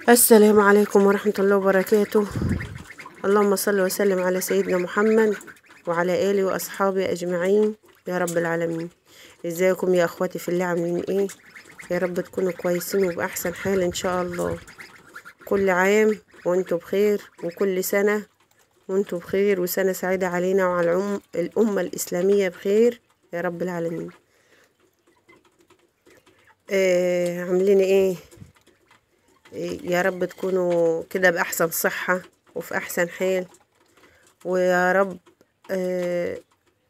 السلام عليكم ورحمة الله وبركاته. اللهم صل وسلم على سيدنا محمد وعلى آله وأصحابه أجمعين يا رب العالمين. ازيكم يا أخواتي في الله، عاملين ايه؟ يا رب تكونوا كويسين وبأحسن حال ان شاء الله. كل عام وانتم بخير، وكل سنة وانتم بخير، وسنة سعيدة علينا وعلى الأمة الإسلامية بخير يا رب العالمين. عاملين ايه؟ يا رب تكونوا كده بأحسن صحة وفي أحسن حال، ويا رب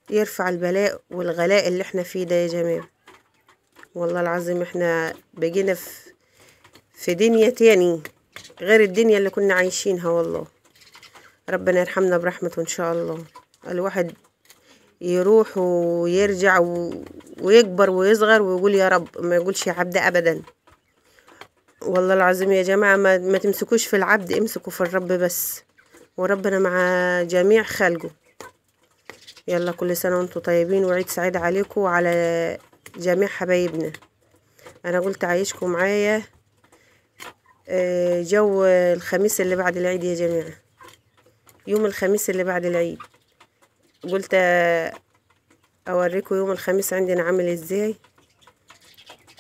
يرفع البلاء والغلاء اللي احنا فيه ده يا جماعة. والله العظيم احنا بقينا في دنيا تاني غير الدنيا اللي كنا عايشينها. والله ربنا يرحمنا برحمته ان شاء الله. الواحد يروح ويرجع ويكبر ويصغر ويقول يا رب، ما يقولش يا عبد ابدا. والله العظيم يا جماعة ما تمسكوش في العبد، امسكوا في الرب بس، وربنا مع جميع خلقه. يلا كل سنة وانتم طيبين، وعيد سعيد عليكم وعلى جميع حبايبنا. انا قلت عايشكم معايا جو الخميس اللي بعد العيد يا جماعة، يوم الخميس اللي بعد العيد قلت اوريكم يوم الخميس عندنا عامل ازاي.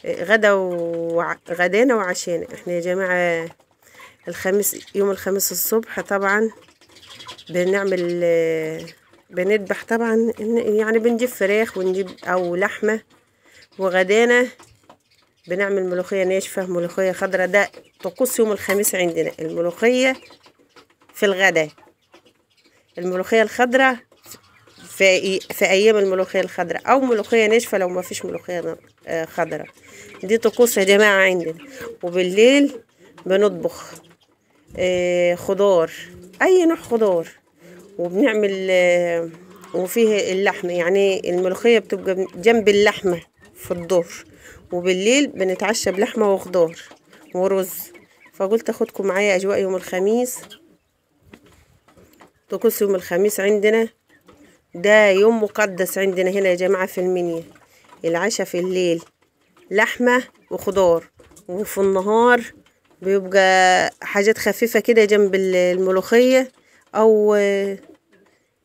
غدا وغدانا وعشانا احنا يا جماعة. الخميس، يوم الخميس الصبح طبعا بنعمل، بنذبح طبعا، يعني بنجيب فراخ ونجيب او لحمة، وغدانا بنعمل ملوخية ناشفة، ملوخية خضراء. ده طقوس يوم الخميس عندنا، الملوخية في الغدا، الملوخية الخضراء في ايام الملوخية الخضراء، او ملوخية ناشفة لو ما فيش ملوخية خضراء. دي طقوس يا جماعة عندنا. وبالليل بنطبخ خضار، اي نوع خضار، وبنعمل وفيه اللحمة، يعني الملوخية بتبقى جنب اللحمة في الظهر، وبالليل بنتعشى بلحمه وخضار ورز. فقلت اخدكم معايا اجواء يوم الخميس، طقوس يوم الخميس عندنا. ده يوم مقدس عندنا هنا يا جماعة في المنيا. العشاء في الليل لحمة وخضار، وفي النهار بيبقى حاجات خفيفة كده جنب الملوخية، أو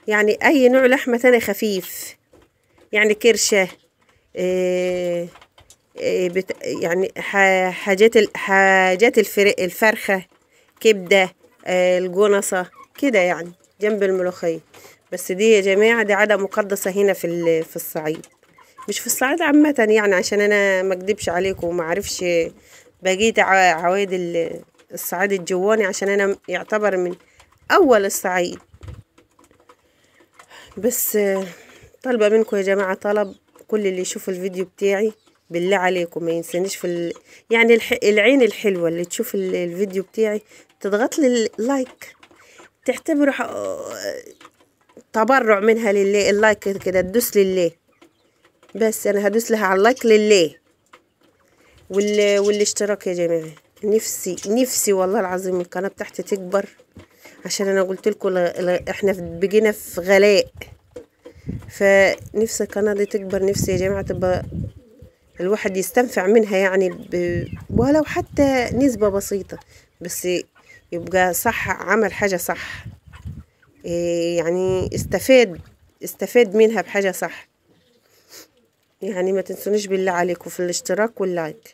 يعني أي نوع لحمة تاني خفيف، يعني كرشة، يعني حاجات الفرخة، كبدة، الجنصة كده، يعني جنب الملوخية. بس دي يا جماعة دي عادة مقدسة هنا في الصعيد، مش في الصعيد عامة يعني، عشان انا ما اكدبش عليكم وما اعرفش بقية عوايد الصعيد الجواني، عشان انا يعتبر من اول الصعيد. بس طالبة منكم يا جماعة طلب، كل اللي يشوف الفيديو بتاعي بالله عليكم ما ينسانيش في يعني العين الحلوة اللي تشوف الفيديو بتاعي تضغط لي ال like، تعتبره تبرع منها لله. ال like كده تدوس لله، بس انا هدوس لها على ال like لله، والاشتراك يا جماعة. نفسي نفسي والله العظيم القناة بتاعتي تكبر، عشان انا قلت لكم احنا بقينا في غلاء، فنفسي القناة دي تكبر. نفسي يا جماعة تبقى الواحد يستنفع منها، يعني ولو حتى نسبه بسيطة، بس يبقى صح، عمل حاجة صح، يعني استفاد منها بحاجة صح. يعني ما تنسونيش بالله عليكم في الاشتراك وال like.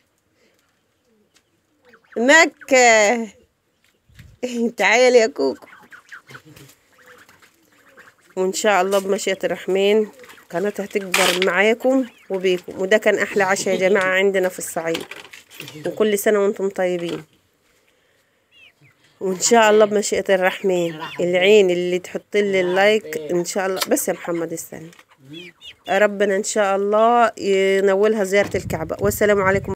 مكة تعالي يا كوكو. وان شاء الله بمشيئة الرحمن قناتها هتكبر معاكم وبيكم. وده كان احلى عشاء يا جماعة عندنا في الصعيد، وكل سنة وانتم طيبين. وان شاء الله بمشيئة الرحمن العين اللي تحط لي ال like ان شاء الله، بس يا محمد استنى، ربنا ان شاء الله ينولها زيارة الكعبة. والسلام عليكم.